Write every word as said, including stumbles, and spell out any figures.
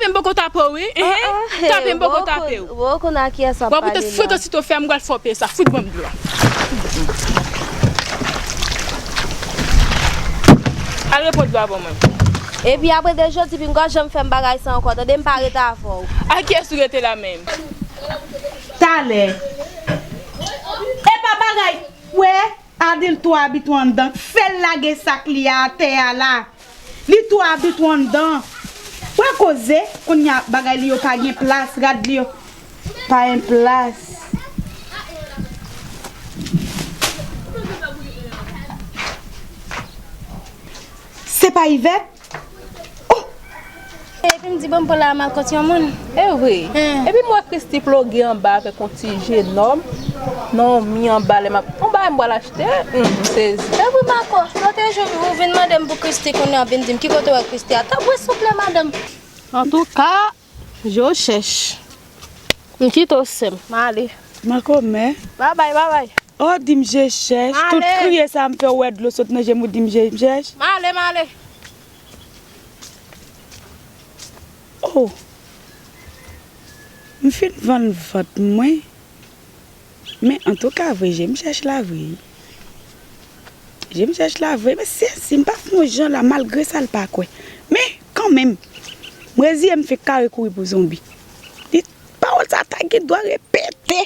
M poko tape w, wi. Ehe. Tape m poko tape w. Ou konn a kiyès w ap pale la. W ap fout frekans sitofè m pral fè w peye sa. Fout ban m dlo a. Al reponn dlo a ban mwen. Epi apre de jodi, pinga w janm fè m bagay sa ankò, tande, m pa rete avè w. A kiyès ou rete la menm? Talè. Epa bagay. Wè, Adil tou abitwe anndan. Fè l lage sak li a atè a la. Li tou abitwe anndan. Wè koze, kounye a bagay li yo pa gen plas, gad li yo. Pa gen plas. Se pa Ivèt? Oh! Epi m di, bon, m pral la makòt yon moun. E vre. Epi m wè Christy ploge anba avèk yon ti jenòm. Non, mi anba lè m ap. Yon bagay m pral achte. Hmm, m sezi. Epi Marco, lòt jou ou vin mande m pou Christy, kounye a w vin di m ki kote w wè Christy a. Tanpri souple, madanm. Antouka, je cherche. M kite w, sè m. M ale. Makomè. Babay, babay. Oh, di m je chèch. Tout kriye sa m fè w wè dlo sot nan je m ou di m je m chèch. M ale, m ale. Oh. M fin vann vant mwen. Men antouka vre, je m chèch la vre. Je m chèch la vre. Men si, si m pa fè yon jan la, malgre sa l pa kwè. Men kanmenm, m reziye m fè kare kouri pou zonbi. Li, pawòl sa ta gen dwa repete.